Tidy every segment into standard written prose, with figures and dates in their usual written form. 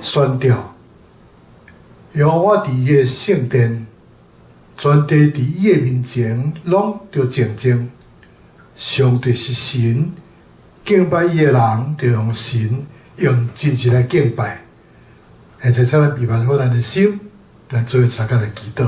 宣告，耶和华伫伊的圣殿，全地伫伊的面前拢著静静。上帝是神，敬拜伊的人，著用神用真实来敬拜。现在，请咱闭目好咱的心，咱做伙参加来祈祷。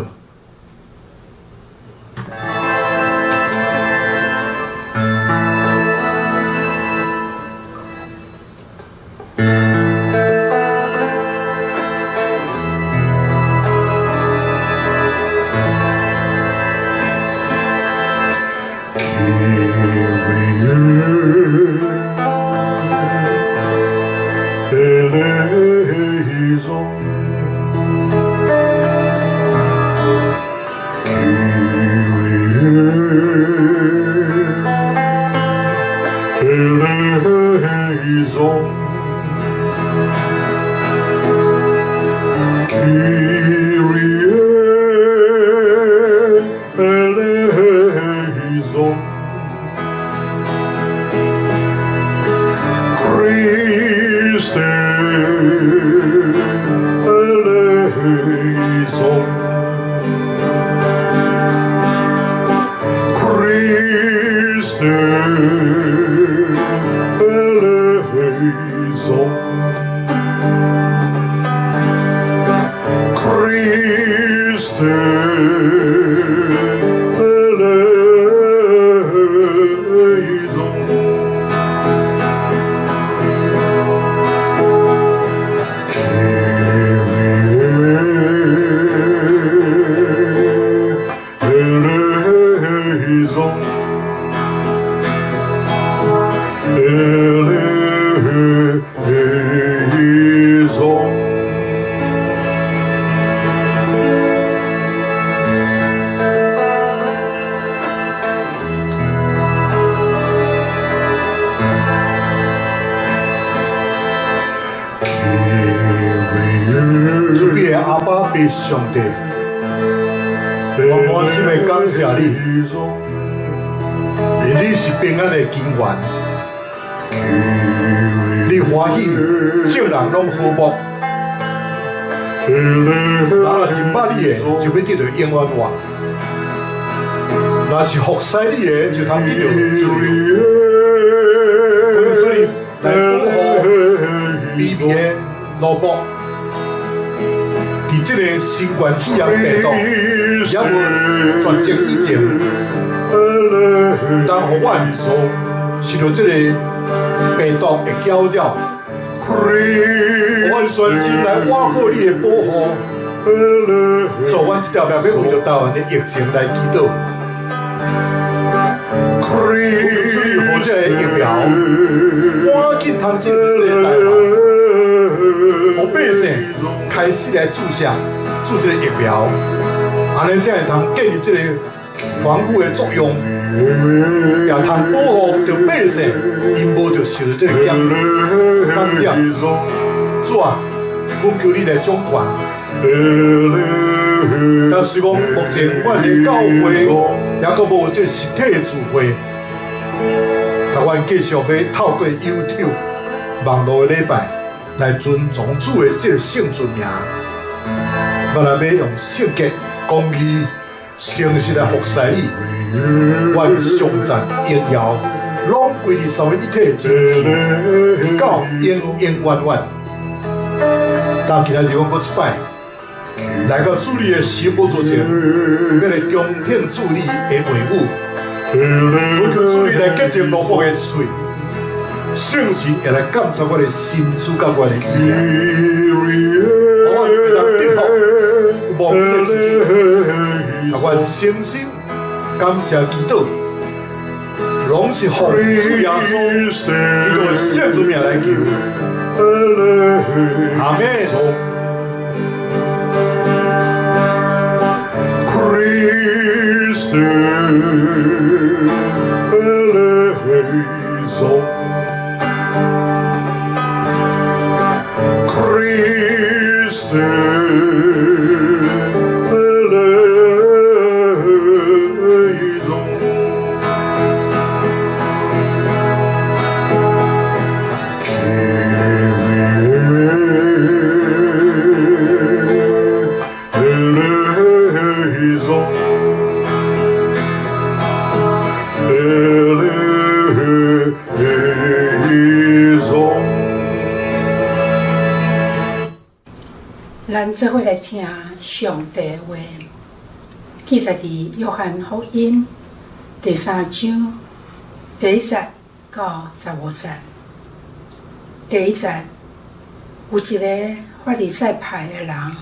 上帝，我满心的感谢你，因你是平安的根源，你欢喜众人拢和睦，人若真捌你的，就欲得著永远活；若是服侍你的，就通得著自由。求主来保护卑微的奴仆。这个新冠肺炎病毒犹无绝症以前，当予阮受著这个病毒的搅扰，予阮全心来倚靠你的保护，做阮这条命欲为著台湾的疫情来祈祷，求主予这个疫苗赶紧通进入这个台湾，予百姓开始来注射，注这个疫苗，按呢才会通建立这个防护的作用，也通保护著百姓，𪜶无著受著这个感染。主啊，阮求你来掌权。但虽讲目前阮的教会犹阁无这个实体的聚会，但阮继续欲透过 YouTube 网路的礼拜来尊崇主的这个圣尊名，我来欲用圣洁、公义、诚实来服侍你，愿颂赞荣耀拢归于三位一体的真神，直到永永远远。但今仔日阮阁一摆来到主你的圣宝座前，欲来恭听主你的话语，阮求主你来洁净奴仆的喙。圣神会来监察我的心思佮我的意念，予阮会当得福无比的自己，予阮诚心感谢祈祷，攏是奉主耶穌基督的聖主名來求。阿們。咱做伙來聽上帝話，記載佇約翰福音第三章第一節到15節。第一節，有一个法利賽派的人，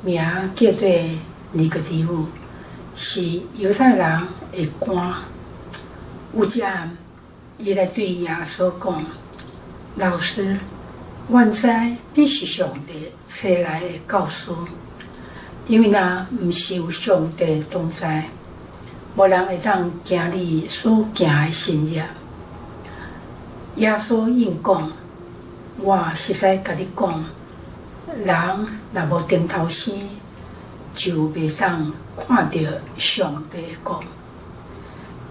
名叫做尼哥底母，是猶太人的官。有一暗，伊來對耶穌講：老師，阮知你是上帝差來的教師，因為若毋是有上帝同在，無人會當行你所行的神蹟。耶穌應講：我實在共你講，人若無重頭生，就袂當看著上帝的國。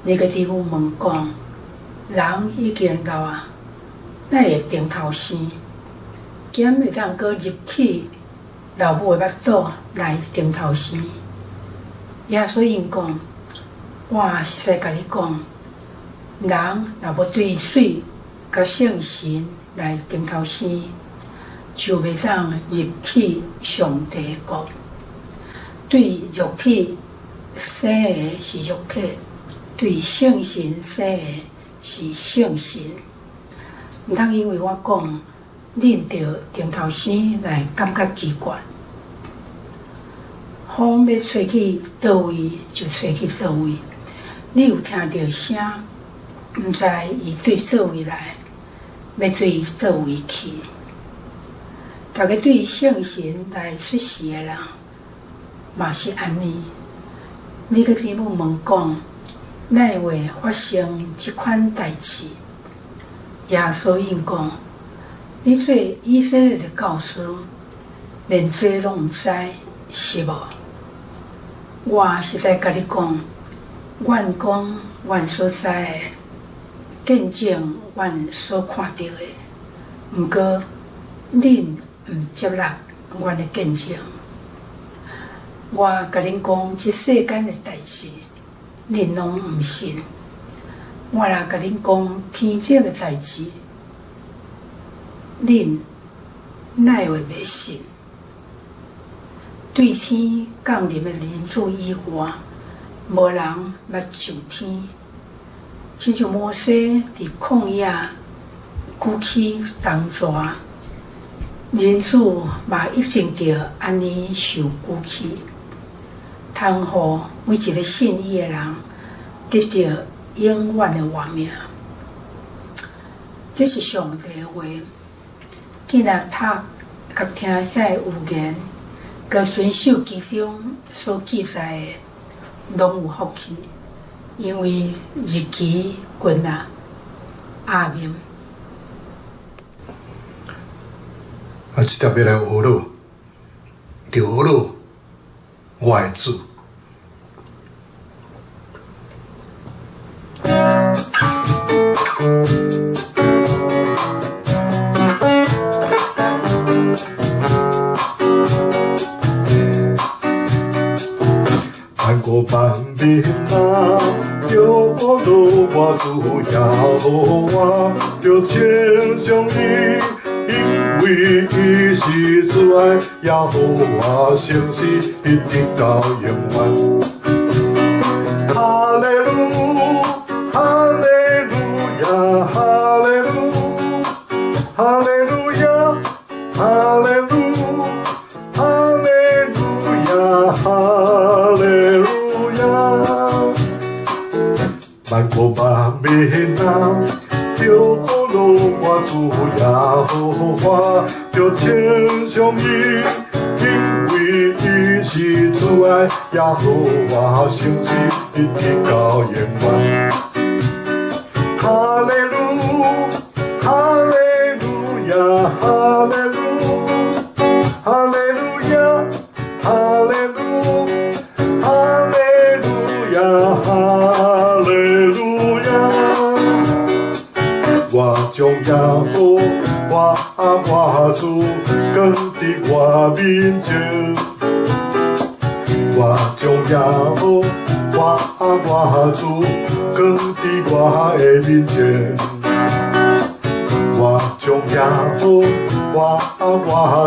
尼哥底母問講：人已經老啊，哪會重頭生？敢會當閣入去老母的腹肚來重頭生？耶穌應講：我實在共你講，人若無對水佮聖神來重頭生，就袂當入去上帝的國。對肉體生的是肉體，對聖神生的是聖神。毋通因為我講，恁著重頭生來感覺奇怪。風欲吹去佗位就吹去佗位，你有聽著聲，毋知伊對佗位來，欲對佗位去。逐个對聖神來出世的人，嘛是按呢。尼哥底母問講，哪會發生這款代誌？耶穌應講：你做以色列的教師，連這攏毋知是無？我實在共你講，阮講阮所知的，見證阮所看著的，毋過恁毋接納阮的見證。我共恁講這世間的代誌，恁攏毋信。我若共恁講天頂的代誌，恁哪會袂信？對天降臨的人子以外，無人捌上天。親像摩西佇曠野舉起銅蛇，人子嘛一定著按呢受舉起，通予每一个信伊的人得著永遠的活命。這是上帝的話。囝若讀佮聽遐个預言，佮遵守其中所記載的，攏有福氣，因為日期近啊。阿們。啊，這特別來學咯，著學咯，我的主。萬國萬民啊，著學我主耶和華，著稱頌伊，因為伊是慈愛，耶和華誠實，一直到永遠。哈利路，哈利路亞，哈利路，哈利路亞，哈利路，哈利路亞，哈利路亞。萬國萬民啊，著歌頌我主耶和華，著稱頌伊，因為伊是慈愛，耶和華誠實一直到永遠。哈利路，哈利路亞，哈利路，哈利路亞，哈利路，哈利路亞，哈利路亞。我將耶和華我主囥佇我面前，我將耶和華我主囥佇我的面前，我將耶和華我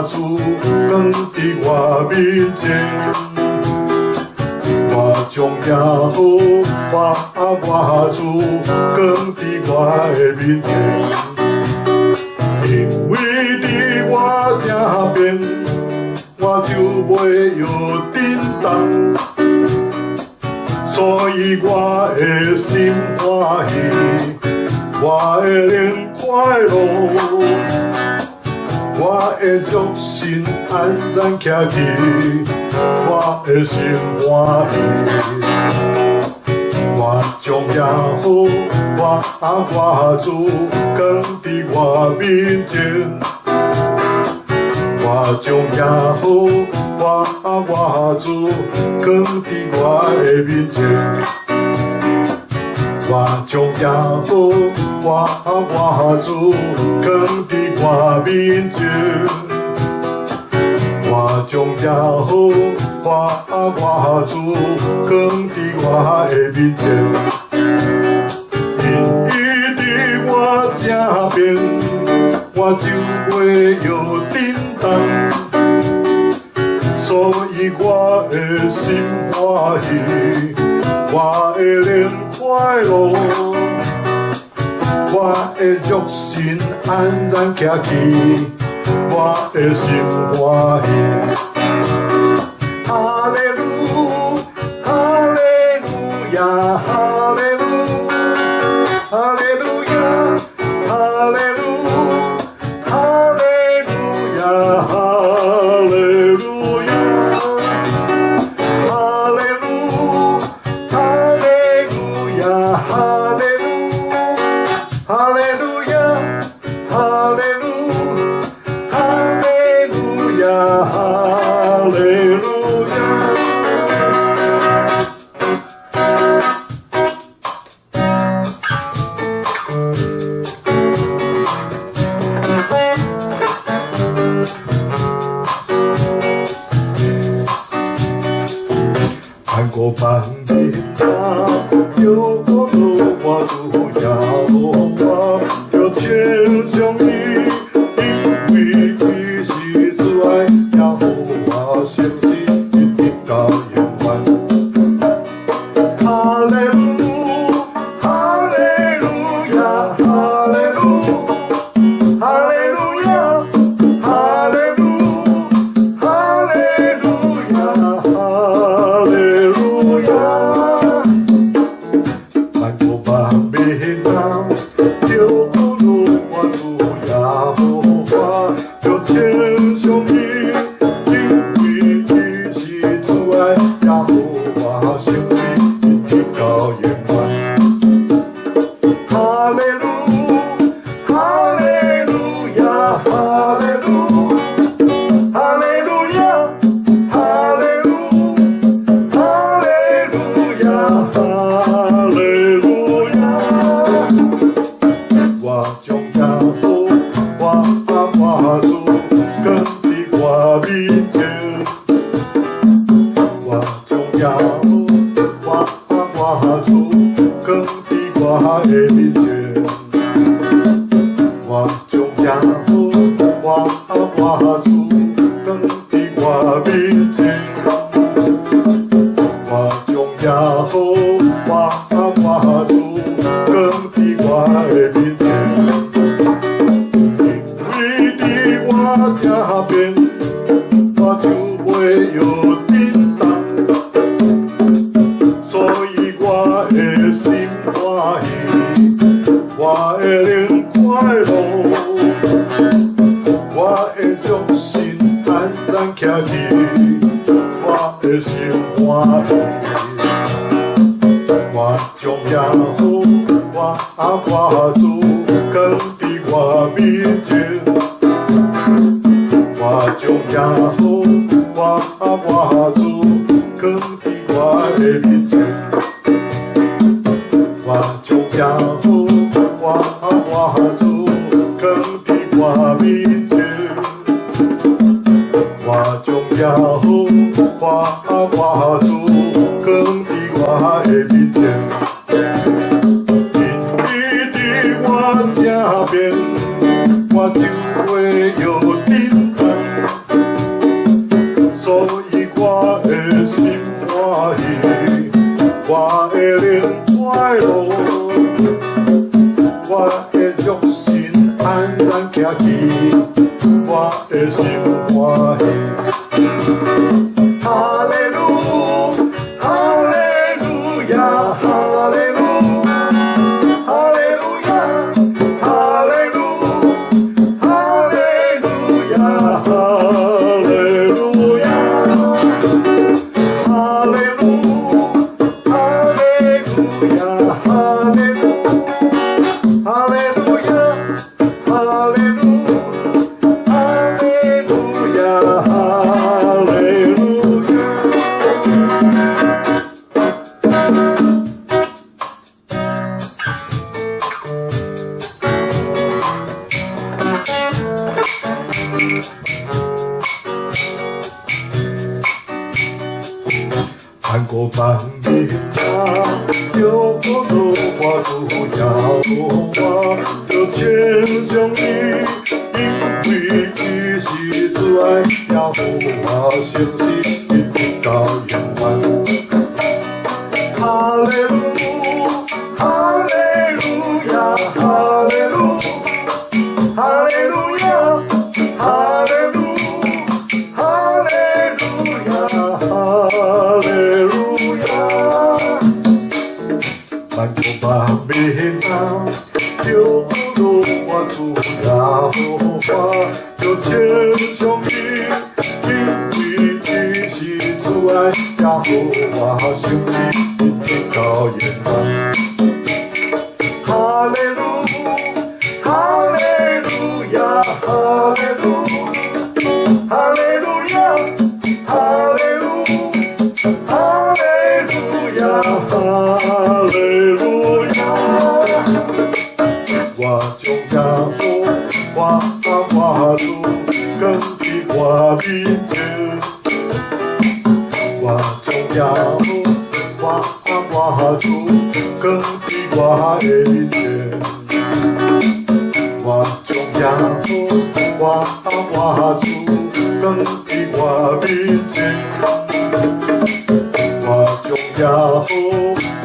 主囥佇我面前，我將耶和華我主囥佇我的面前，因為佇我這邊，我就袂搖震動，所以我的心歡喜，我的靈快樂，我的肉身安然徛起，我的心歡喜。我將耶和華我主囥佇我面前，我將耶和華我主囥佇我的面前，我將耶和華我主囥佇我面前，我將耶和華我主囥佇我的面前，因伊佇我這邊，我就袂搖震動，所以我的心歡喜，我的靈快樂，我的肉身安然徛起，我的心歡喜。哈利路，哈利路亞，哈利路，哈利路亞，哈利路，哈利路亞，哈利路亞，哈利路，哈利路亞，哈利路，哈利路亞，哈利路，哈利路亞，哈利路亞。萬國萬民啊，著歌頌我主耶和華，著稱頌伊，因為伊是慈愛，耶和華誠實一直到永遠。哈利路，哈利路亞，哈利路，哈利路亞，哈利路，哈利路亞，哈利路亞。萬國萬民啊，著歌頌我主耶和華，著稱頌伊，因為伊是慈愛，耶和華誠實一直到永遠。哈利路，哈利路亞，哈利路，哈利路亞，哈利路，哈利路亞，哈利路亞。我將耶和華我主囥佇我面前，我將耶和華我主囥佇我的面前，我將耶和華我主囥佇我面前，我將耶和華我主囥佇我的面前，因為佇我這邊，我就袂搖震動，所以我的心歡和我主囥佇我面前，我將耶和華我主囥佇我的面前，我將耶和華我主囥佇我面前，我將耶和華我主囥佇我的面前。因伊佇我正邊，我就袂搖震動，所以我的心歡喜，我的靈快樂，我的肉身安然徛起，我的心歡喜。哈利路，哈利路亞，哈利路，哈利路亞，哈利路，哈利路亞，哈利路亞，哈利路，哈利路亞，哈利路，哈利路亞，哈利路，哈利路亞，哈利路亞。萬國萬民啊，耶和華主耶和華，就稱頌伊，因為伊是慈愛，耶和華誠實，一直到永遠。哈利路，哈利路亞，哈利路，哈利路亞，哈利路，哈利路亞，哈利路亞。萬國萬民啊，耶和華主耶和華，就稱頌伊，因為伊是慈愛，耶和華誠實，一直到永遠。哈利路，哈利路亞，哈利路，哈利路亞，哈利路，哈利路亞，哈利路亞。我將耶和華我主囥佇我面前，我將耶和華我主囥佇我的面前，我將耶和華我主囥佇我面前，我將耶和華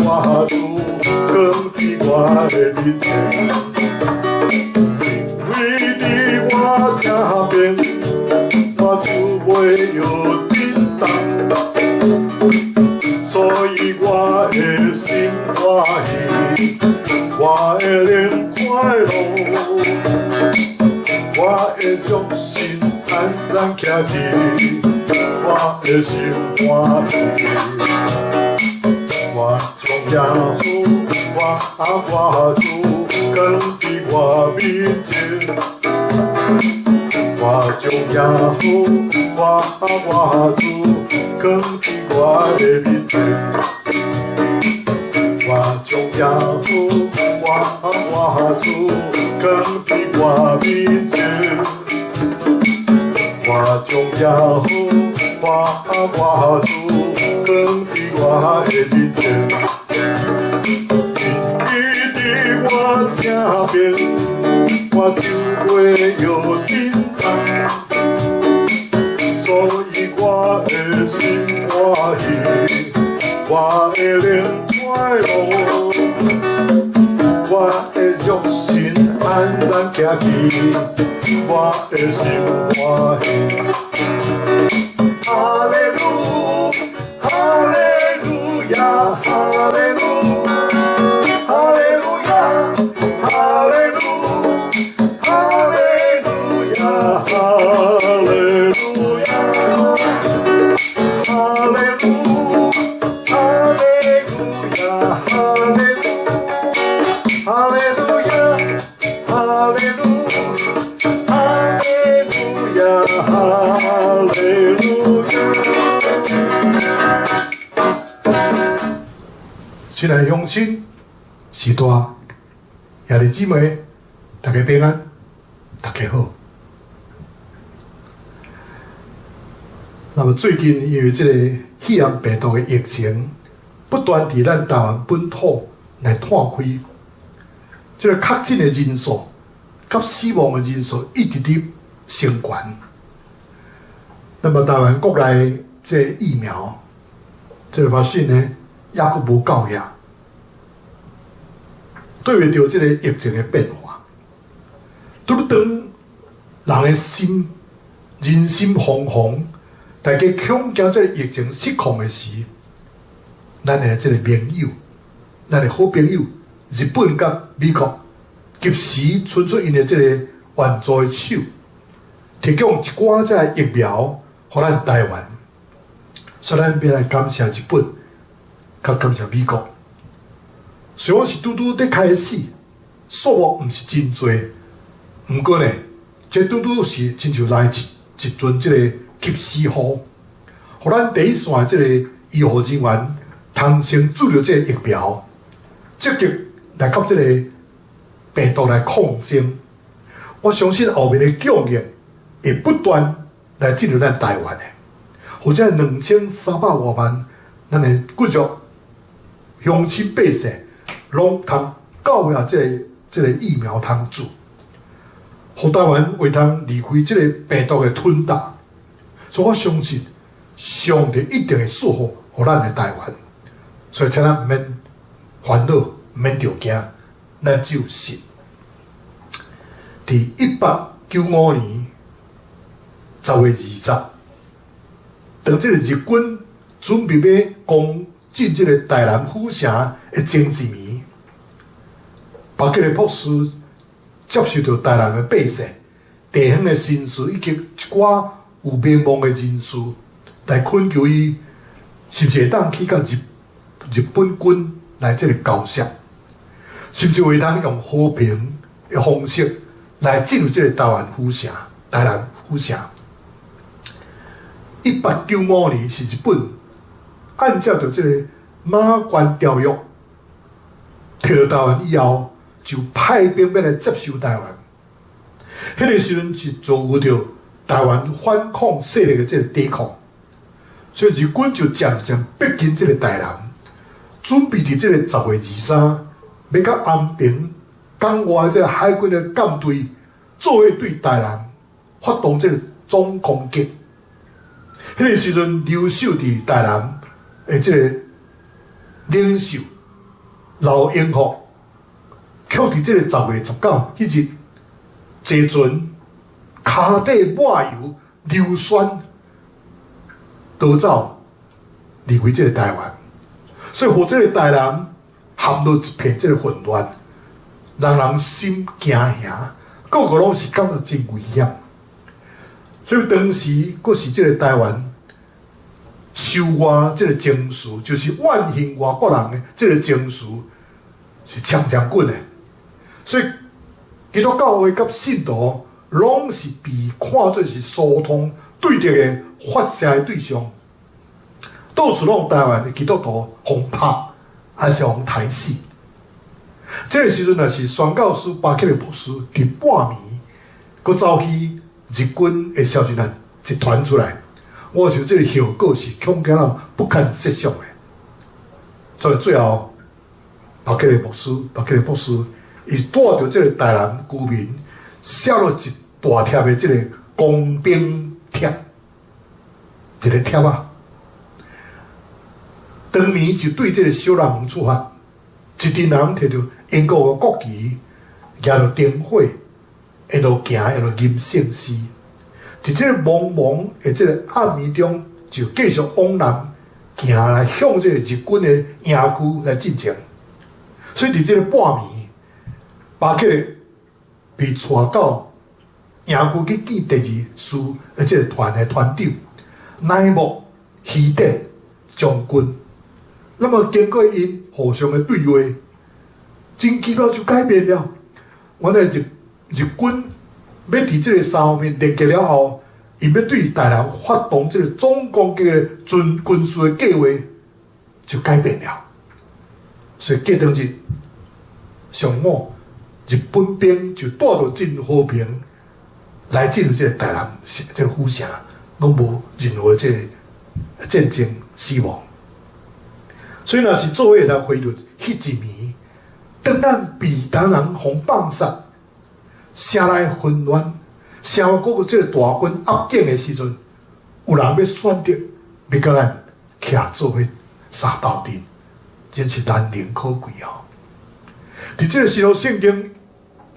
我主囥佇我的面前。因為佇我這邊，我就袂搖震動，所以我的心歡喜，我的靈快樂，我的肉身安然徛起，我的心歡喜。我將耶和華我主囥佇我面前，我將耶和華我主囥佇我的面前，我將耶和華我主囥佇我面前，我將耶和華我主囥佇我的面前。因伊佇我正邊，我就袂搖震動，所以我的心歡喜，我的靈快樂，我的肉身安然徛起，我的心歡喜。哈利路，哈利路亞，哈利路，哈利路亞，哈利路，哈利路亞，哈利路亞，哈利路，哈利路亞，哈利路，哈利路亞，哈利路，哈利路亞，哈利路亞。親愛鄉親，時代，兄弟姊妹，大家平安，大家好。那麼最近因為這個肺炎病毒的疫情，不斷佇咱台灣本土來湠開，這個確診的人數佮死亡的人數一直佇升懸。那麼台灣國內這個疫苗，這個vaccine呢，猶閣無夠額，對袂著這個疫情的變化，拄拄當人的心人心惶惶，大家恐驚這個疫情失控的時，咱的這個盟友，咱的好朋友日本佮美國，及時伸出𪜶的這個援助的手，提供一寡這個疫苗予咱台灣，所以咱欲來感謝日本，佮感謝美國。雖然是拄拄佇開始，數目毋是真濟，毋過呢，這拄拄是親像來一陣這個及時雨，予咱第一線這個醫護人員通先注著這個疫苗，積極來佮這個病毒來抗爭。我相信後面的供應會不斷來進入咱台灣的，或者2300外萬，咱的繼續鄉親百姓攏通夠額這個疫苗通注，予台灣會通離開這個病毒的吞噬。所以我相信上帝一定會賜福予咱的台灣，所以請咱毋免煩惱，毋免著驚，咱只有信。佇1895年10月20，當這個日軍準備欲攻進這個台南府城的前一暝，巴克利博士接受著台南的百姓、地方的紳士以及一寡有名望的人士來懇求伊，是毋是會當去佮日本軍來這個交涉，是毋是會當用和平的方式來進入這個台灣府城、台南府城？1895年是日本按照著這個馬關條約摕著台灣以後，就派兵欲來接收台灣。彼個時陣是遭遇著台灣反抗勢力的這個抵抗，所以日軍就漸漸逼近這個台南，準備佇這個10月23，欲佮安平港外的這個海軍的艦隊做伙對台南發動這個總攻擊。彼個時陣留守佇台南的這個領袖劉永福，卻佇這個10月19彼日坐船，跤底抹油溜酸逃走離開這個台灣，所以予這個台南陷入一片這個混亂，人人心驚嚇，個個攏是感覺真危險。所以當時閣是這個台灣受外這個情勢，就是怨恨外國人的這個情緒是強強滾的。所以基督教會佮信徒攏是被看做是疏通對敵的發射的對象，到處攏台灣的基督徒予拍，還是予刣死。這個時陣若是宣教師巴克利博士佇半暝，閣走去日軍的消息呢一傳出來，我想這個後果是恐驚到不堪設想的。所以最後，巴克利博士，伊帶著這個台南居民寫了一大疊的這個公兵帖，一個帖仔。當暝就對這個小南門出發，一陣人提著英國的國旗，舉著燈火，一路行一路吟聖詩。佇這個茫茫的這個暗暝中，就繼續往南行來向這個日軍的營區來進前。所以佇這個半暝，巴克利被帶到營區去見第二師的這個團的團長乃木希典將軍。那麼經過𪜶互相的對話，真奇妙就改變了。原來日軍欲佇這个三方面連結了後，𪜶欲對台南發動這个總攻擊的軍事的計劃就改變了。所以過當日上午，日本兵就帶著真和平來進入這个台南這个府城，攏無任何這个戰爭死亡。所以若是做伙來回憶彼一暝，當咱被台南人予放殺，城內混亂，城閣有這个大軍壓境的時陣，有人欲選擇欲佮咱徛做伙相鬥陣，真是難能可貴哦。佇這个時候，聖經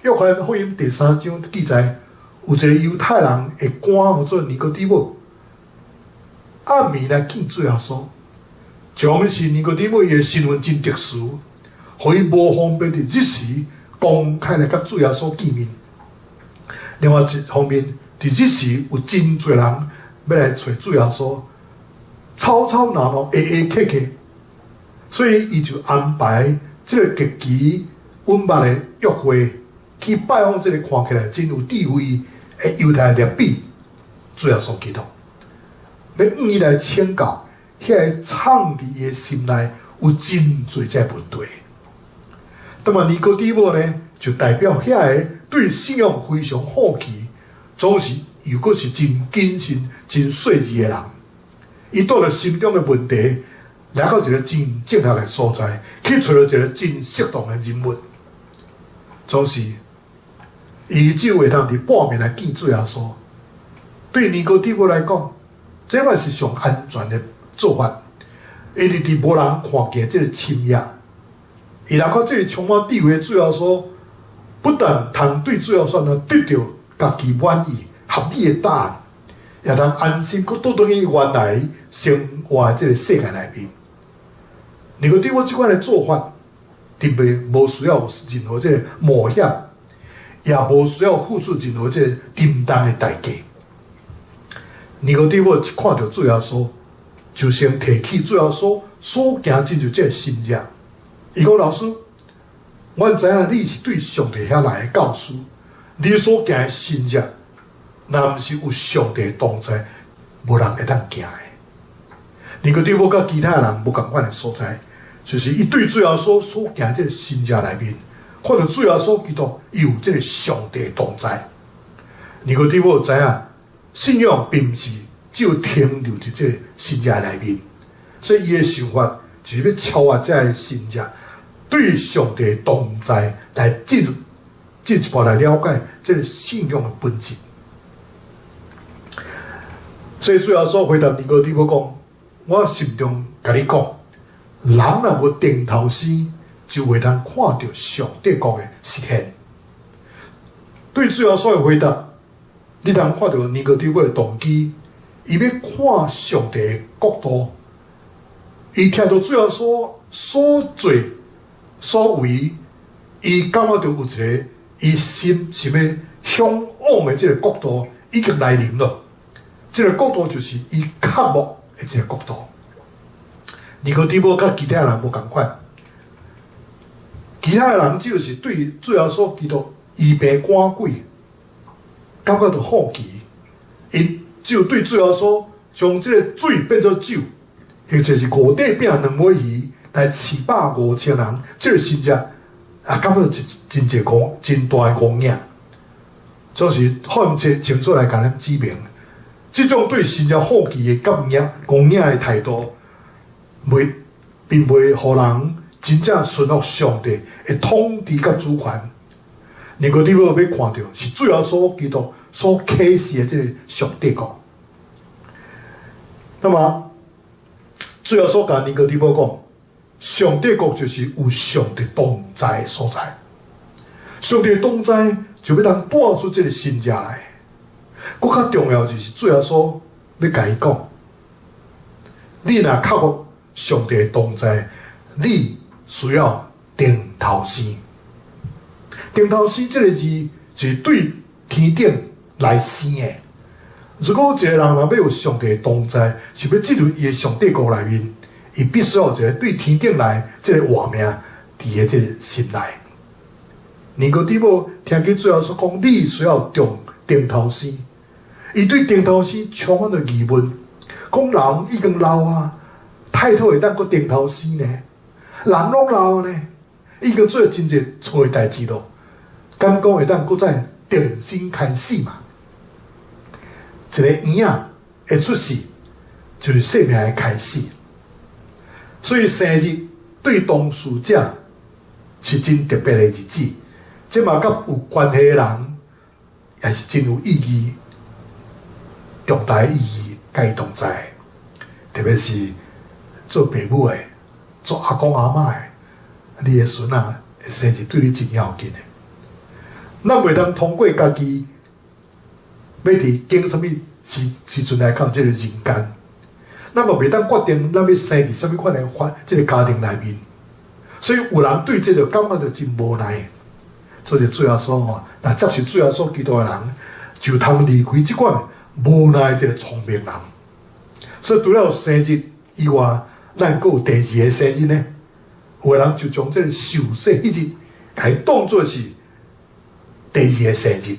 約翰福音第三章記載，有一个猶太人的官號做尼哥底母，暗暝來見主耶穌。一是尼哥底母伊的身份真特殊，予伊無方便佇日時公開來佮主耶穌見面。另外一方面，佇日時有真濟人欲來揣主耶穌，吵吵鬧鬧，下下客客，所以伊就安排這个極其隱密的約會，去拜訪這个看起來真有智慧的猶太拉比主耶穌基督，欲向伊來請教，遐个藏佇伊的心內有真濟這个問題。那麼尼哥底母呢，就代表遐个對信仰非常好奇，總是又閣是真謹慎、真細緻的人。伊帶著心中的問題，來到一个真正確的所在，去揣著一个真適當的人物。總是，伊只有會當佇半暝來見主耶穌。對尼哥底母來講，這嘛是上安全的做法，因為佇無人看見這个深夜，伊來看這个充滿智慧的主耶穌，不但通對主耶穌呢得著家己滿意合理的答案，也通安心閣倒轉去原來生活的這个世界內面。尼哥底母這款的做法，特別無需要任何這个冒險，也無需要付出任何這个沉重的代價。尼哥底母一看著主耶穌，就先提起主耶穌所行進入這个神跡。伊講：老師，阮知影你是對上帝遐來的教師，你所行的神跡，若毋是有上帝同在，無人會當行的。尼哥底母佮其他人無仝款的所在，就是伊對主耶穌所行這个神跡內面，看著主耶穌基督伊有這个上帝同在。尼哥底母知影，信仰並毋是只有停留佇這个神跡內面，所以伊的想法就是欲超越這个神跡，對上帝同在來進入進一步來了解這个信仰的本質。所以主耶穌回答尼哥底母講：我心中共你講，人若無重頭生，就袂當看著上帝國的實現。對主耶穌的回答，你通看著尼哥底母的動機，伊欲看上帝的國度。伊聽著主耶穌所做所為，伊感覺著有一个伊心想欲嚮往的這个國度已經來臨了。這个國度就是伊渴慕的這个國度。尼哥底母佮其他人無仝款，其他的人只有是對主耶穌基督醫病趕鬼，感覺著好奇，𪜶只有對主耶穌將這个水變做酒，或者是五塊餅兩尾魚來飼飽5000人，這个神跡啊，感覺真真濟講真大的戇影，總是福音冊清楚來共咱指明，這種對神跡好奇的佮影戇影的態度，袂並袂予人真正順服上帝的統治佮主權。尼哥底母欲看著是主耶穌基督所啟示的這个上帝國。那麼，主耶穌共尼哥底母講，上帝國就是有上帝同在的所在。上帝同在就欲通帶出這个神跡來。閣較重要就是主耶穌欲共伊講，你若渴慕上帝同在，你需要重頭生。重頭生這个字是對天頂來生的。如果一个人若欲有上帝同在，是欲進入伊的上帝國內面，伊必須要有一个對天頂來這个活命佇伊的這个心內。尼哥底母聽見主耶穌講，你需要重重頭生，伊對重頭生充滿著疑問，講人已經老啊，太太會當閣重頭生呢？人攏老呢，已經做真濟錯的代誌咯，敢講會當閣再重新開始嘛？一個嬰仔會出世，就是生命的開始。所以生日對當事者是真特別的日子，這嘛佮有關係的人也是真有意義、重大意義，佮伊同在。特別是做爸母的、做阿公阿嬤的，你的孫仔的生日對你真要緊的。咱袂當通過家己欲佇揀啥物時時陣來到這個人間，咱嘛袂當決定咱欲生佇啥物款的環這个家庭內面。所以有人對這個感覺著真無奈。所以主耶穌吼，若接受主耶穌基督的人，就通離開這款無奈這个聰明人。所以除了生日以外，咱閣有第二个生日呢。有的人就將這个受洗彼日，共伊當做是第二个生日。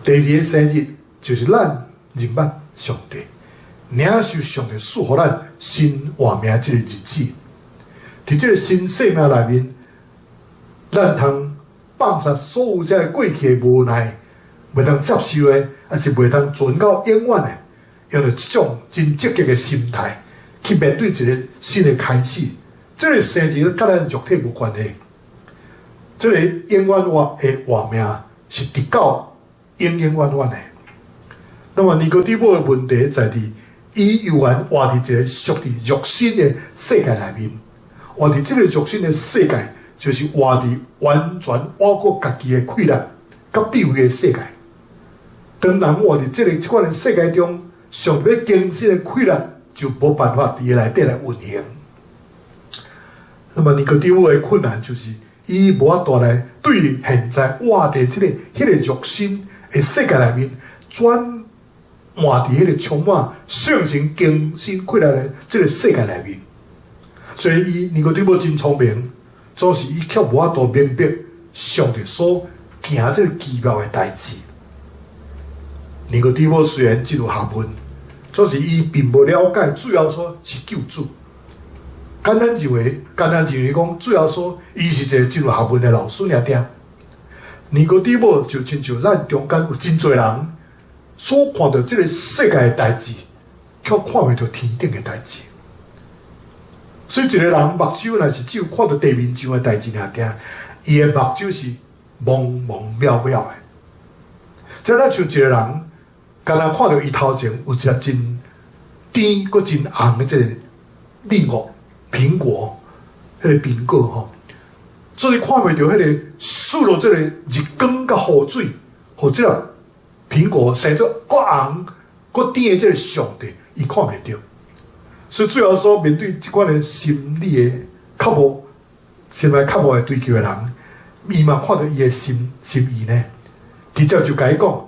第二个生日就是咱認捌上帝，領受上帝賜予咱新活命這个日子。佇這个新生命內面，咱通放下所有這个過去的無奈，袂當接受的，抑是袂當存到永遠的，用著這種真積極的心態去面對一个新的開始。這个生日佮咱肉體無關係，這个永遠活的活命是直到永永遠遠的。那麼尼哥底母的問題在佇，伊猶原活佇一个屬佇肉身的世界內面，活佇這个肉身的世界，就是活佇完全倚靠家己的氣力佮智慧的世界。當人活佇這个這款的世界中，上帝欲更新的氣力就無辦法佇伊內底來運行。那麼尼哥底母的困難就是，伊無法度來對現在活佇這个彼个肉身的世界內面，轉換佇彼个充滿聖神更新氣力的這个世界內面。所以伊尼哥底母真聰明，總是伊卻無法度明白上帝所行這个奇妙的代誌。尼哥底母雖然真有學問，總是伊並無了解主耶穌是救主。簡單認為講，主耶穌伊是一个真有學問的老師爾爾。尼哥底母就親像咱中間有真濟人所看著這个世界的代誌，卻看袂著天頂的代誌。所以一個人目睭若是只有看著地面上的代誌爾爾，伊的目睭是濛濛渺渺的。這若像一個人，敢若看著伊頭前有一粒真甜閣真紅的這个梨果、蘋果，彼个蘋果吼，所以看袂著彼个輸落這个日光佮雨水，予這粒蘋果生做閣紅閣甜的這个上帝，伊看袂著。所以主耶穌面對這款的心理的較無、心內較無會追求的人，伊嘛看著伊的心心意呢，直接就共伊講：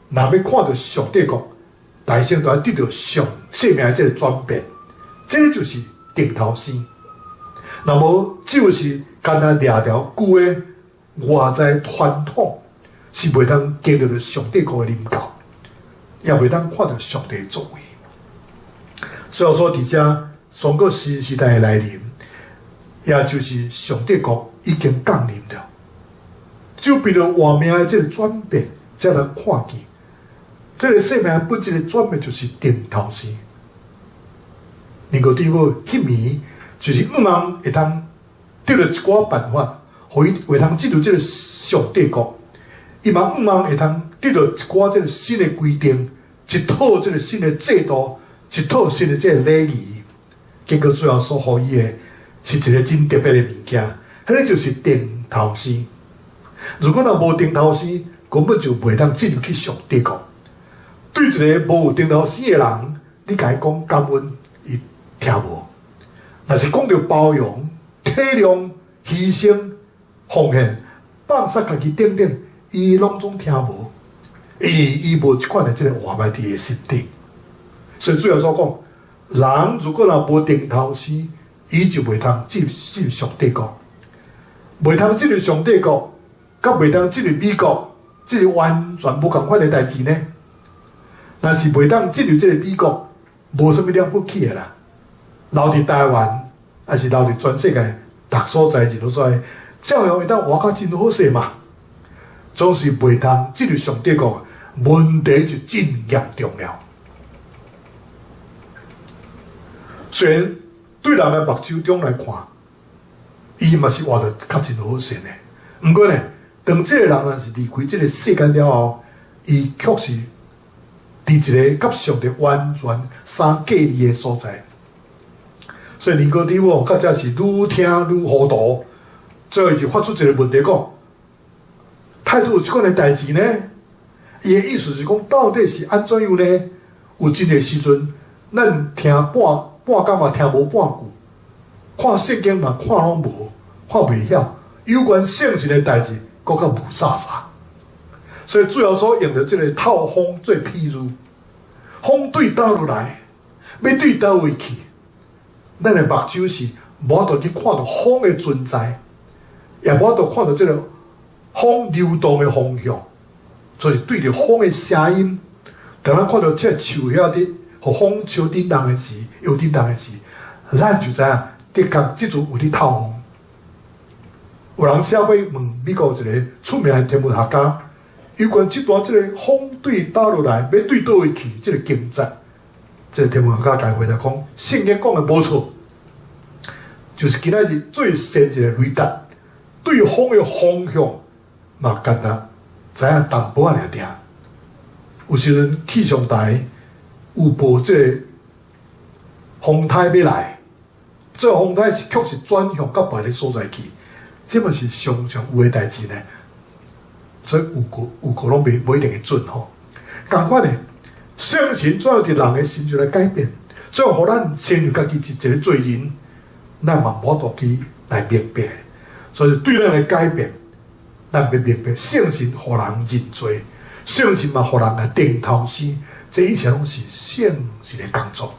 若欲看著上帝國，大先著愛得著上生命的這个轉變，這个就是重頭生。若無就是干焦掠著舊的外在傳統，是袂當經歷著上帝國的臨到，也袂當看著上帝的作為。所以說，佇遮宣告新時代的來臨，也就是上帝國已經降臨了。只有憑著活命的這个轉變，才能看見這个生命本質的轉變，就是重頭生。尼哥底母彼暝就是向望會通得著一寡辦法，予伊會通進入這个上帝國。伊嘛向望會通得著一寡這个新的規定，一套這个新的制度，一套新的這个禮儀。結果主耶穌予伊的是一个真特別的物件，彼个就是重頭生。如果若無重頭生，根本就袂當進入去上帝國。對一个無有重頭生的人，你共伊講感恩，伊聽無。若是講著包容、體諒、犧牲、奉獻、放殺家己等等，伊攏總聽無，因為伊無這款的這个活命佇伊的心底。所以主耶穌講，人如果若無重頭生，伊就袂通進入上帝國。袂通進入上帝國，佮袂當進入美國，這是完全無仝款的代誌呢。若是袂當進入這个美國，無啥物了不起的啦。留佇台灣，抑是留佇全世界逐所在、任何所在，照樣會當活甲真好勢嘛。總是袂通進入上帝國，問題就真嚴重了。雖然對人的目睭中來看，伊嘛是活得較真好勢呢。毋過呢，當這个人若是離開這个世間了後，伊卻是佇一个佮上帝完全相隔離的所在。所以尼哥底母較才是愈聽愈糊塗，最後就發出一个問題講：態度有這款的代誌呢？伊的意思是講，到底是按怎樣呢？有真濟時陣，咱聽半半工嘛聽無半句，看聖經嘛看攏無，看袂曉，有關聖神的代誌，閣較霧煞煞。所以主耶穌用著這个透風做譬喻，風對佗落來，欲對佗位去，咱的目睭是無法度去看著風的存在，也無法度看著這个風流動的方向，所以對著風的聲音，當咱看著這樹遐佇予風吹振動的時，搖振動的時，咱就知影的確這陣有佇透風。有人寫過問美國一个出名的天文學家，有關這段這个風對佗落來，欲對佗位去，這个經節，這个天文學家共伊回答講，聖經講的無錯，就是今仔日最先進的雷達對風的方向嘛，敢若知影淡薄仔爾爾。有時陣氣象台有報這个風颱欲來，這个風颱是確實轉向到別个所在去，這嘛是常常有的代誌呢。所以有個有個攏袂無一定會準吼。仝款的，聖神怎樣佇人的身上來改變，怎樣予咱成為家己一個罪人，咱嘛無法度去來明白。所以對咱的改變，咱欲明白聖神予人認罪，聖神嘛予人來重頭生，這一切攏是聖神的工作。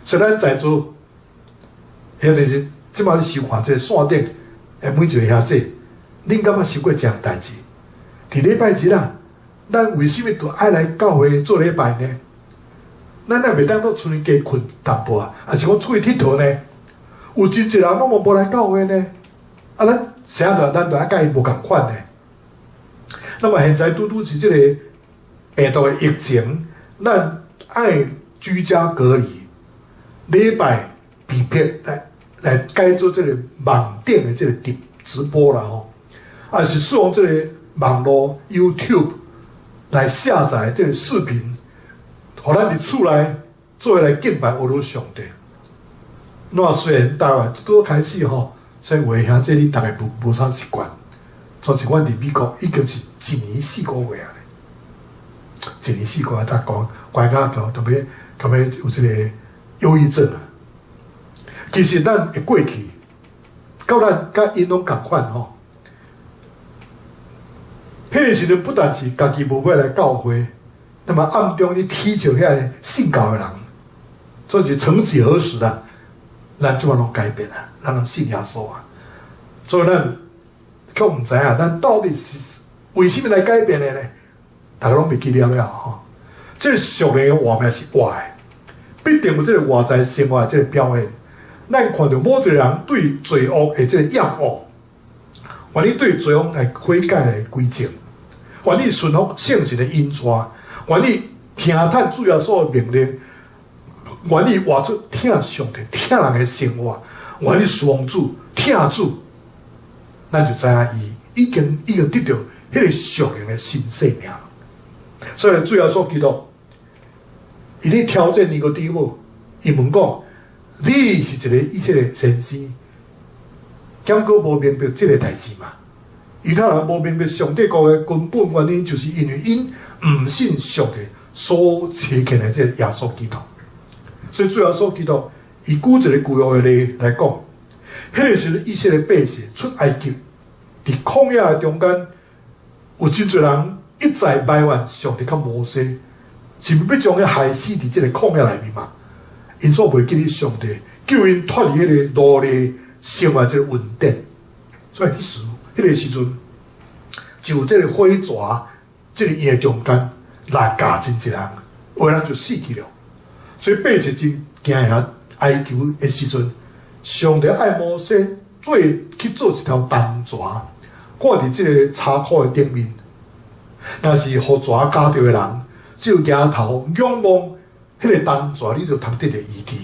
所以咱在座，或者是這擺收看這个線頂的每一个兄姊，恁敢捌想過這項代誌？佇禮拜日啊，咱為啥物著愛來教會做禮拜呢？咱若袂當閣厝裡加睏淡薄仔，抑是講出去𨑨迌呢？有真濟人攏嘛無來教會呢？啊，咱啥著咱著愛佮伊無仝款呢？那麼現在拄拄是這个病毒的疫情，咱愛居家隔離，禮拜被迫來改做這个網頂的這个直播啦吼，抑是使用這个網路 YouTube 來下載這个視頻，予咱佇厝內做伙來敬拜阿羅上帝。那雖然台灣拄開始吼，所以有的兄弟你逐个無啥習慣。就是阮佇美國已經是一年四個月啊，一年四個月，逐講關甲特別特別有這个憂鬱症啊。其實咱會過去，佮咱佮𪜶攏仝款吼。彼个時陣不但是家己無欲來教會，那麼暗中咧踢笑遐个信教的人，這是曾幾何時啊，咱這擺攏改變啊，咱攏信耶穌啊，所以咱卻毋知影，咱到底是為啥物來改變的呢？逐家攏袂記了了吼。這个屬靈的活命是活的，必定有這个外在生活的這个表現。咱看著某一個人對罪惡的這个厭惡，願意對罪惡來悔改來歸正，願意順服聖神的引帶，願意聽趁主耶穌的命令，願意活出疼上帝、疼人的生活，願意侍奉主、疼主，咱就知影伊已經得著彼个屬靈的新生命。所以主耶穌基督，伊咧挑戰尼哥底母，伊問講：你是一个以色列先生，敢閣無明白這个代誌嗎？猶太人無明白上帝國的根本原因，就是因為𪜶毋信上帝所差遣的這个耶穌基督。所以主耶穌基督，伊舉一个舊約的例來講，彼个時陣以色列百姓出埃及，佇曠野的中間，有真濟人一再埋怨上帝佮摩西，是毋欲將𪜶害死佇這个曠野內面嘛？𪜶所袂記得上帝救𪜶脫離彼个奴隸生活這个恩典。所以彼時彼个時陣，就這个火蛇，這个嬰中間來咬真濟人，有的人就死去了。所以百姓真驚嚇哀求的時陣，上帝愛摩西做去做一條銅蛇，掛佇這个柴箍的頂面。若是予蛇咬著的人，只有舉頭仰望彼个銅蛇，你就通得著醫治。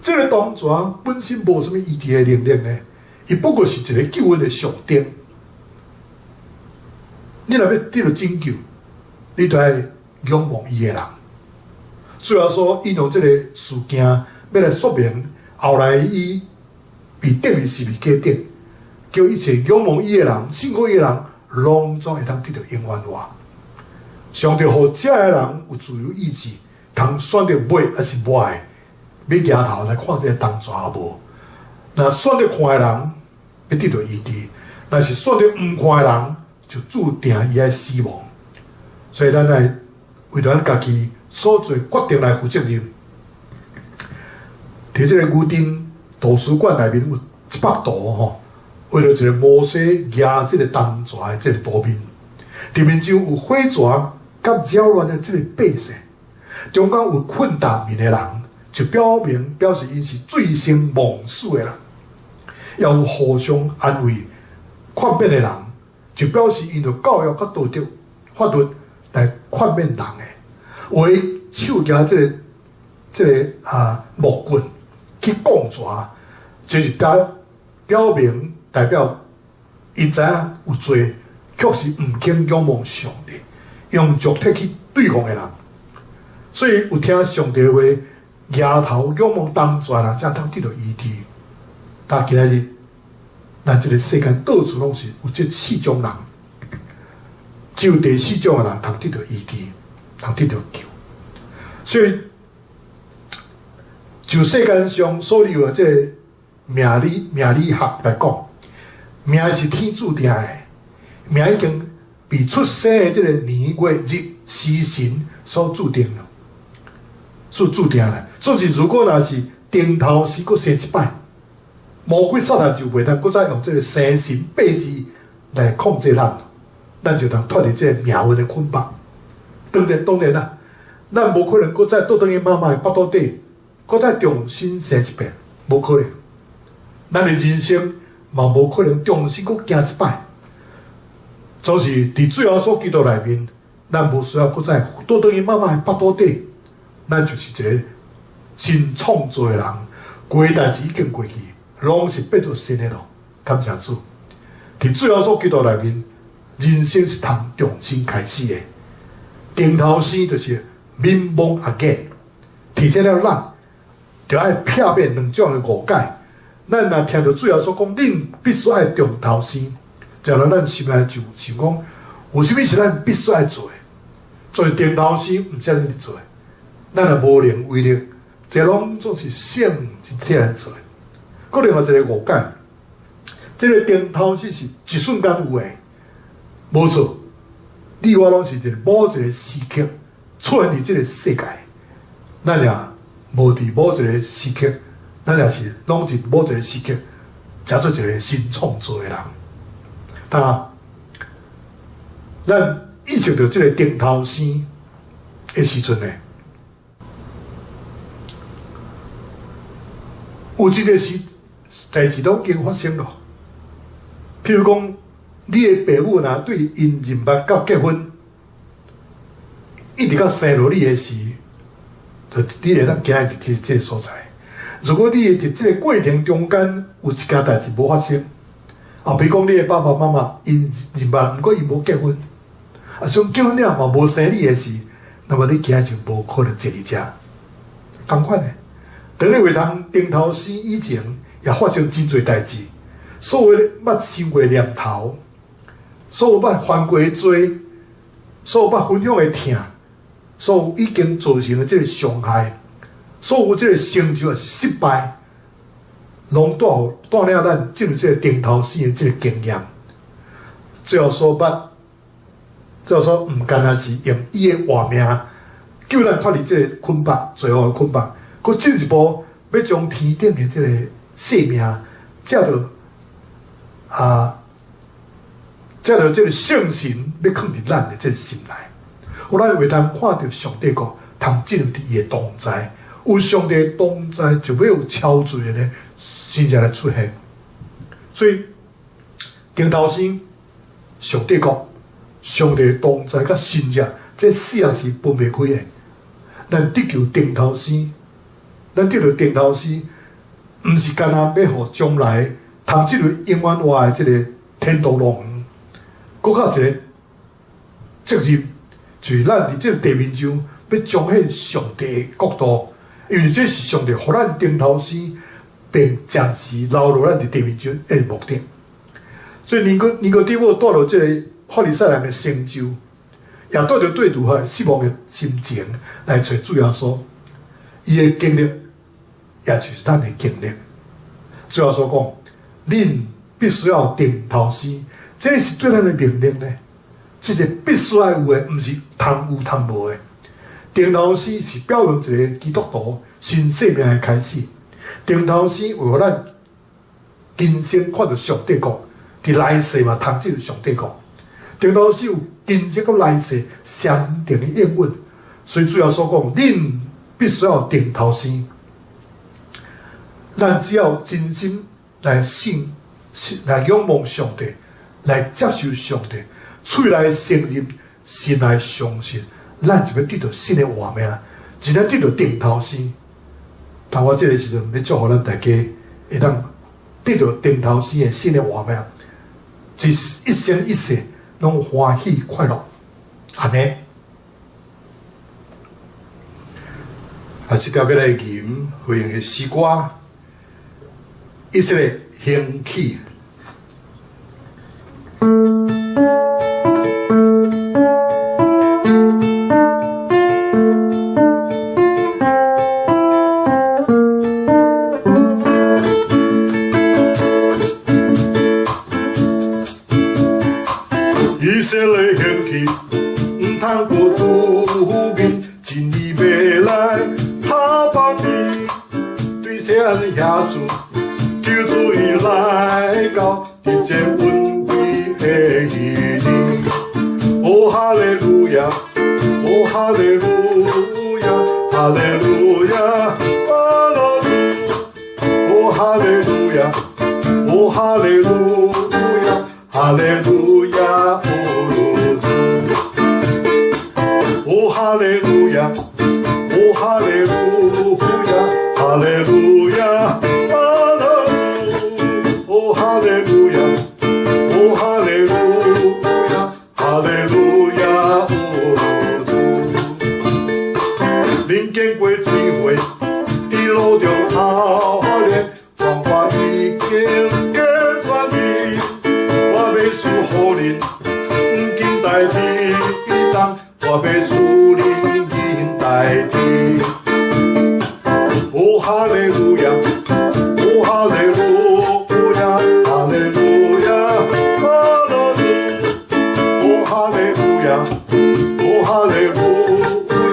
這个銅蛇本身無啥物醫治的能力呢，伊不過是一个救恩的象徵。你若欲得著拯救，你就愛仰望伊的人。雖然說伊用這个事件欲來說明，後來伊被釘佇十字架頂，叫一切仰望伊的人、信靠伊的人，攏總會當得著永遠活。上帝予這个人有自由意志，通選擇買抑是無愛，欲舉頭來看這个銅蛇無？若選擇看的人，欲得著醫治；若是選擇毋看的人，就注定伊愛死亡。所以咱愛為著咱家己所做決定來負責任。佇這个牛津圖書館內面有一幅圖吼，畫著一个摩西舉這个銅蛇的這个圖面，裡面就有火蛇佮擾亂的這个百姓，中間有困大眠的人，就表明表示𪜶是醉生夢死的人；也有互相安慰、勸勉的人，就表示𪜶著教育佮道德、法律來勸勉人的。有的手舉這個木棍去摃蛇，就是表明代表𪜶知影有罪，卻是毋肯仰望上帝，用肉體去對抗的人。所以有聽上帝話，舉頭仰望銅蛇人，才通得著醫治。但今仔日，咱這个世間到處攏是有這四種人，只有第四種的人通得著醫治，通得著救。所以，就世間上所有的這个命理學來講，命是天注定的，命已經被出生的這个年月日時辰所注定了，所注定的。所以，如果若是重頭生閣生一擺，魔鬼撒旦就袂當閣再用這个生辰八字來控制咱，咱就通脫離這个命運的捆綁。當然，當然啦，咱無可能閣再倒轉去媽媽的腹肚底，閣再重新生一遍，無可能。咱的人生嘛無可能重新閣行一擺。總是佇主耶穌基督內面，咱無需要閣再倒轉去媽媽的腹肚底，咱就是一个新創造的人，舊代誌已經過去，攏是變做新的咯。感謝主，佇主耶穌基督內面，人生是通重新開始的。重頭生就是 being born again，提醒了咱，著愛避免兩種的誤解。咱若聽著主耶穌講，恁必須愛重頭生，就讓咱心內就想講，有啥物是咱必須愛做的？做重頭生毋是按呢做的，咱若無能為力，這攏總是聖靈替咱做的。閣另外一个誤解，這个重頭生是一瞬間有的，無錯。你我攏是佇某一个時刻出現佇這个世界，咱也無佇某一个時刻，咱也是攏佇某一个時刻，成做一个新創造的人。但咱意識著這个重頭生的時陣呢，有一个是代誌攏已經發生了，譬如講，你的爸母若對𪜶認捌到結婚，一直到生落你的時，就你會當行入這个所在。如果你佇這个過程中間有一件代誌無發生，啊，比如講你的爸爸媽媽𪜶認捌，毋過𪜶無結婚，啊，像結婚了嘛無生你的時，那麼你今仔就無可能坐佇遮。仝款的，當你未通重頭生以前，也發生真濟代誌。所有捌想過念頭，所有捌犯過的罪，所有捌分享的疼，所有已經造成的這个傷害，所有這个成就抑是失敗，攏帶領咱進入這个重頭生的這个經驗。最後所捌，最後所毋干焦是用伊的活命救咱脫離這个捆綁，罪惡的捆綁，閣進一步欲將天頂的這个生命借著啊，藉著這个聖神欲囥佇咱的這个心內，予咱會當看著上帝國通進入佇伊的同在，有上帝的同在，就欲有超自然的神蹟來出現。所以，頂頭生上帝國、上帝的同在佮神蹟，這四樣是分袂開的。咱得求頂頭生，咱得著頂頭生，毋是干焦欲予將來通進入永遠活的這个天堂樂園，閣較一个責任，就是咱佇這个地面上欲彰顯上帝的國度，因為這是上帝予咱頂頭生，並暫時留落咱佇地面上的目的。所以尼哥底母帶著這个法利賽人的成就，也帶著對律法失望的心情來揣主耶穌，伊的經歷，也就是咱的經歷。主耶穌講：恁必須要定頭生，這是對咱的命令呢。這是必須愛有的，毋是通有通無的。定頭生是表明一个基督徒新生命的開始。定頭生為予咱今生看著上帝國，佇來世嘛通進入上帝國。定頭生有今生佮來世雙重的應允，所以主耶穌講：恁必須要定頭生。咱只要真心來信、來仰望上帝，來接受上帝，喙內承認，心內相信，咱就欲得著新的活命，真正得著定頭生。但我這个時陣欲祝福咱大家，會當得著定頭生的新的活命，一生一世攏歡喜快樂，按呢。啊，這條欲來吟回應的詩歌，以色列興起。以色列興起，毋通閣拄面，真理欲來拍放你，對錫安遐主，救主已來到，佇這恩惠的日。哦，哈利路亞，哦，哈利路亞，哈利路亞，阿羅主，哦，哈利路亞，哦，哈利路亞，哈利路亞，哦羅主，哦，哈利路亞，哦，哈利路亞，哈利路亞，阿羅主，哦，哈利路亞，哦，哈利路亞，哈利路亞，哦羅主。恁經過水會，佇路中操練，方法已經計算明，我欲賜予恁，毋緊代志當，我欲賜恁緊代志。哦，哈利路亞，哦，哈利路亞，哈利路亞，哈利路，哦，哈利路亞，哦，哈利路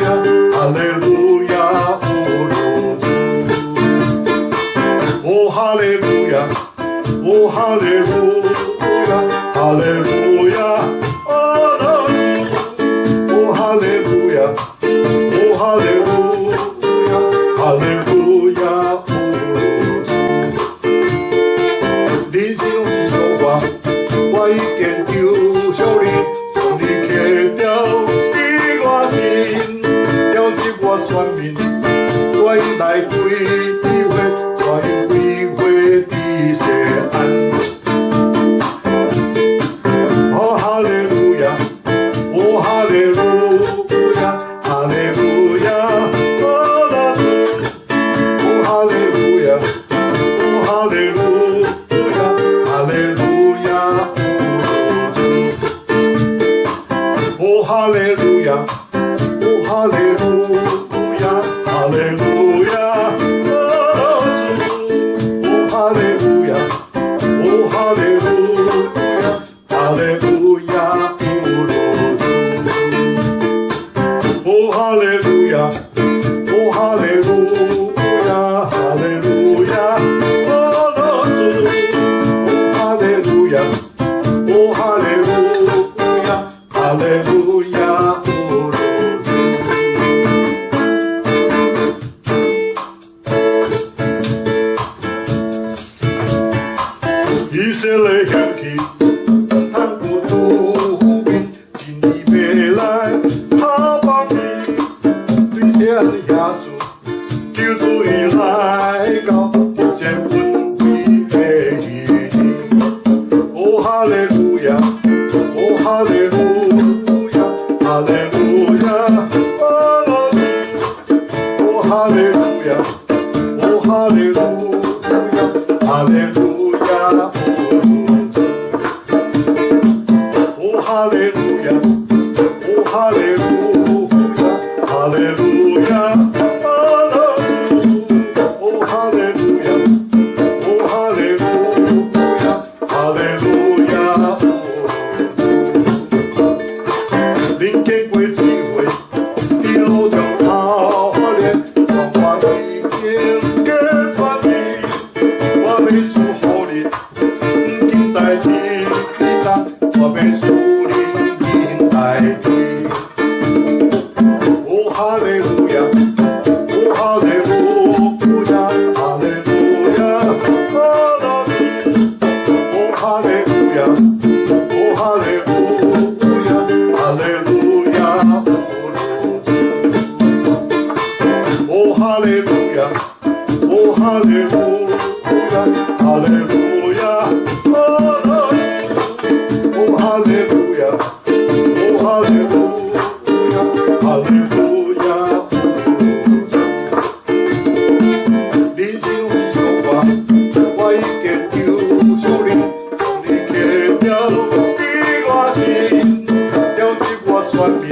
亞，哈利路亞，哦羅主，哦，哈利路亞，哦，哈利路亞，哈利路亞，阿羅主，哦，哈利路亞，哦，哈利路亞，哈利路亞，哦羅主。恁是攏是屬我，我已經救贖你，將你刻雕佇我心，調集我選民，帶𪜶來歸回，帶𪜶歸回佇錫安。哦，哈利路亞，哦，哈利路亞，哈利路亞，阿羅主，哦，哈利路亞，哦，哈利路亞，哈利路亞，哦羅主，哦，哈利路亞，哦，哈利路亞，哈利路亞，阿羅主，哦，哈利路亞，哦，哈利路亞，哈利路亞，哦羅主，哦，哈利路亞，哦，哈利路亞，哈利路亞，阿羅主，哦，哈利路亞，亞，哦哈利路亞，哈利路亞，哦羅主。以色列興起，毋通閣拄面，真理欲來拍放你，對天遐主，救主已來到，這恩惠的日子。哦哈利路亞，哦哈利路亞，哈利路亞，哈利路，哦哈利路亞，哦哈利路亞，哈利路亞，哦哈利路亞，哦哈利路亞，哈利路亞，哈利路，哦哈利路亞，哦哈利路亞，哈利路亞，恁經過水會，佇路中頭咧，我已經加傳你，我欲賜予你，毋緊代誌，我欲賜恁緊代誌。哦哈利路亞，哦哈利路亞，哈利路亞，哈利路，哦哈利路亞，哦哈利路亞，哈利路亞，哦哈利路亞，哦哈利路亞，哈利路亞，哈利路，哦哈利路亞，哦哈利路亞，哈利路亞。人生是小可，我已經求求你，你刻牢佇我心，調節我選民，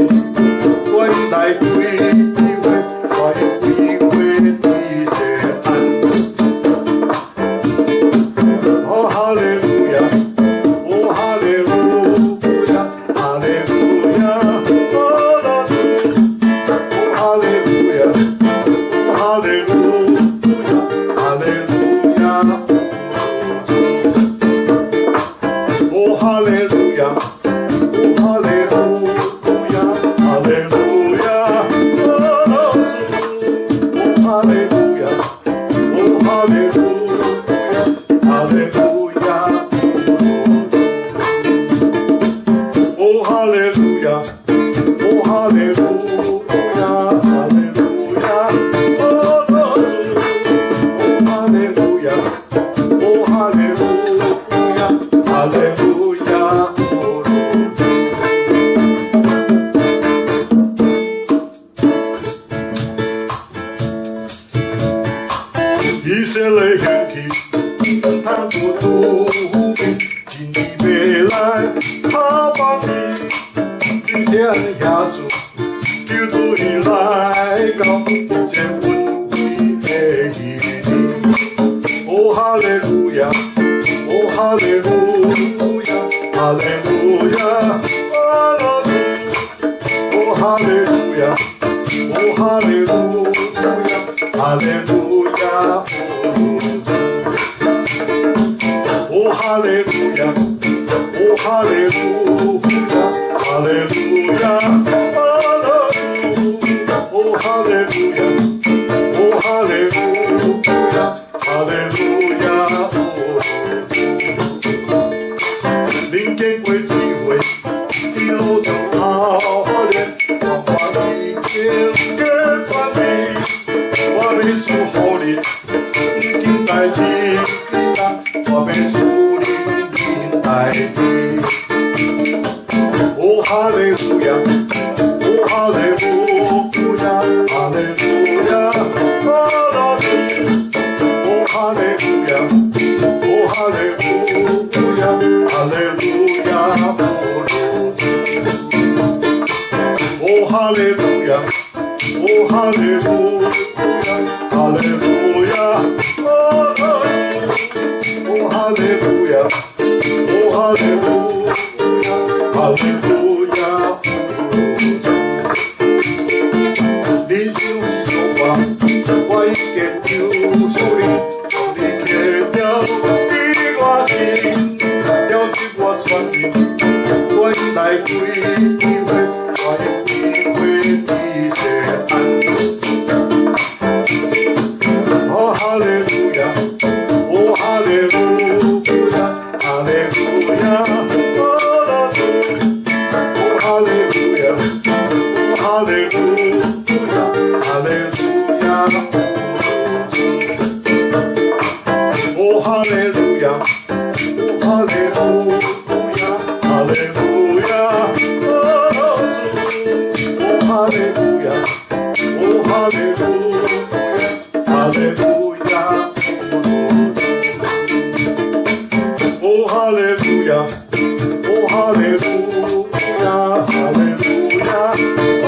轉來歸回，我要歸回佇錫安。哦哈利路亞，哦哈利路亞，哈利路亞，哈利路，哦哈利路亞，哦哈利路亞，哈利路亞，哦哈利路亞，哦哈利路亞，哈利路亞，哦哈利路亞，哦哈利路亞，哈利路亞，哦哈利路亞，哦哈利路亞，哈利路亞，哦哈利路亞，哦哈利路亞，哈利路亞，以色列興起，毋通閣拄面，真理欲來拍放你，對天遐主，救主已來到，這恩惠的日子。哦哈利路亞，哦哈利路亞，哈利路亞，哈利路，哦哈利路亞，哦哈利路亞，哈利路亞，哦哈利路亞，哦哈利路亞，哈利路亞，哈利路，哦哈利路亞，哦哈利路亞，哈利路亞，恁經過水會，佇路中頭咧，我已經加傳你，我欲賜予你，毋緊代誌，我欲賜恁緊代誌。哦哈利路亞，哦哈利路亞，哈利路亞，哈利路，哦哈利路亞，哦哈利路亞，哈利路亞，哦哈利路亞，哦哈利路亞，哈利路亞，哦哈利路亞，哦哈利路亞，哈利路亞。人生是小可，我已經求求你，你刻牢佇我心，調節路亞，哦哈利路亞，哦哈利路亞，哈利路亞，哦哈利路亞，哦哈利路亞，哈利路亞，哦哈利路亞，哦哈利路亞，哈利路亞，哦哈利路亞，哦哈利路亞，哈利路亞，哦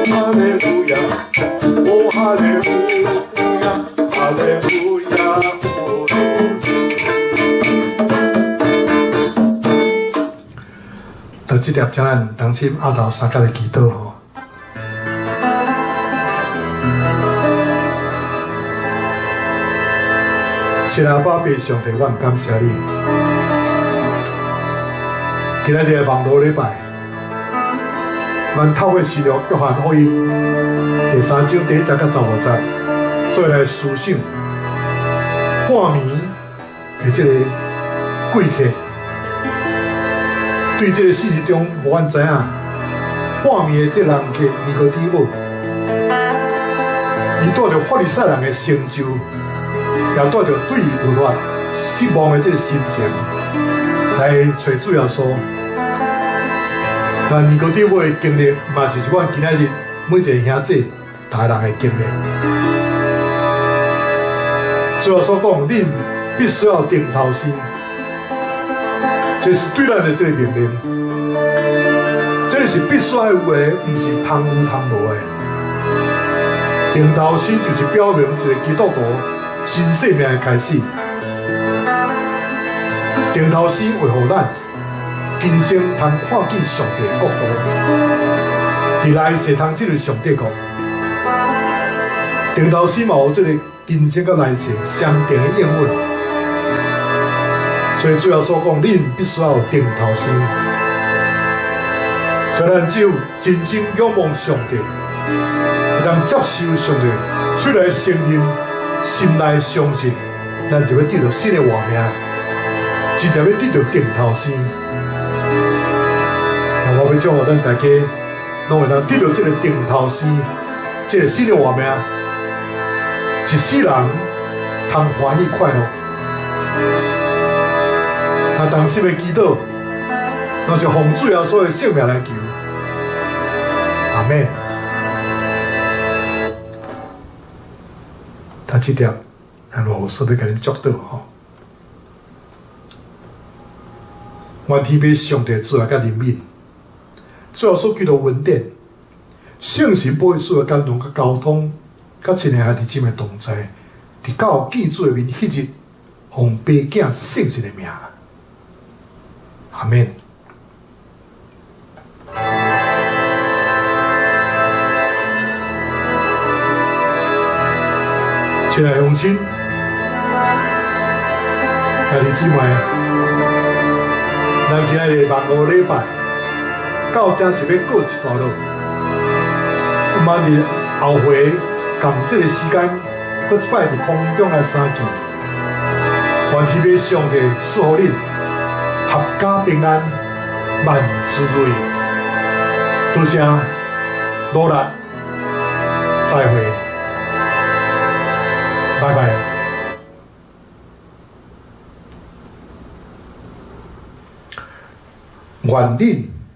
哈利路亞，哦哈利路亞，哈利路亞。到這粒，請咱同心阿頭相佮來祈禱吼。親愛的爸爸上帝，我感謝你。今仔日網路禮拜，咱透過新約約翰福音第三章第一節到十五節，做來思想半暝的這個貴客，對這個事實中，予阮知影半暝的這個人客尼哥底母，伊帶著法利賽人的成就，也帶著對律法失望的這個心情來揣主耶穌。但尼哥底母的經歷，嘛就是阮今仔日每一個兄弟逐个人的經歷。主耶穌講，恁必須要定頭生，這是對咱的這個命令，這是必須愛有的，毋是通有通無的。定頭生就是表明一個基督徒新生命的開始。定頭生會予咱今生通看見上帝的國度，佇來世通進入上帝國。定頭生嘛有這個今生佮來世相定的應允。所以主耶穌講，恁必須要有定頭生。所以咱只有真心仰望上帝，當接受上帝出來承認，心內相信，咱就欲得著新的活命，真正欲得著定頭生。那我欲祝福咱大家，攏會當得著這個定頭生，這個新的活命，一世人通歡喜快樂。那同心的祈禱，若是奉主耶穌的聖名來求，阿們。他這點，咱有說欲共恁祝禱吼。願天父上帝慈愛佮憐憫，主耶穌基督恩典，聖神保惠師的感動佮交通，佮親愛兄弟姊妹同在，直到見主的面彼日，奉父子聖神的名，阿們。親愛鄉親，兄弟姊妹，咱今仔日網路禮拜到這就欲告一段落。我們佇後回仝這個時間，閣一擺佇空中來相見。願天父上帝賜予恁闔家平安，萬事如意。多謝努力，再會，拜拜。願恁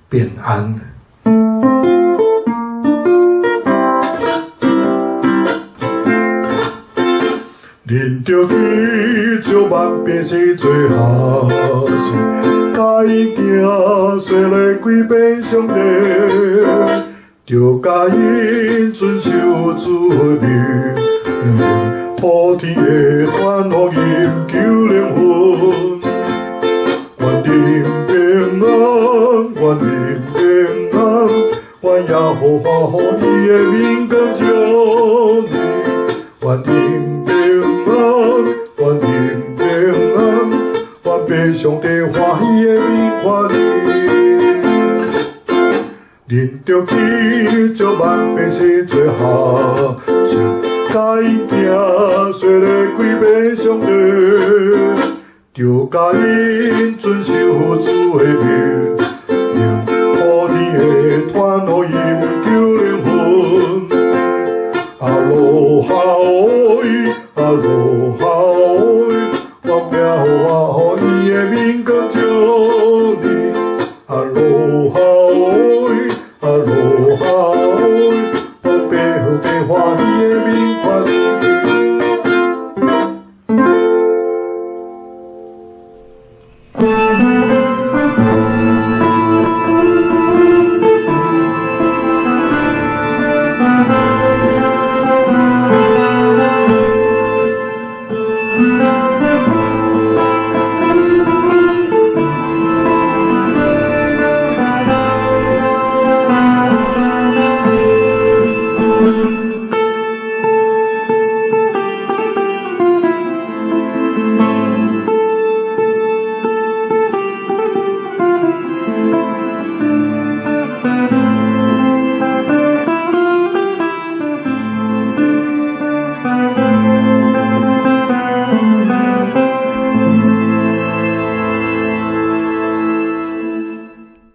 平安。恁著去招萬百姓做學生，共𪜶行洗禮歸變上帝，著教𪜶遵守主的命令，普天的傳福音救靈魂。願恁平安，願恁平安，願耶和華予伊的明光照你，願恁平安，願恁平安，願父上帝歡喜的面看你。恁著去招萬百姓做學生，共𪜶行洗禮歸變上帝，著著共𪜶遵守主的命令，普天的傳予伊們求靈魂。阿羅哈伊，阿羅哈伊，我耶和華予伊的明光照你。阿羅哈伊，阿羅哈伊，我白白歡喜的面看你。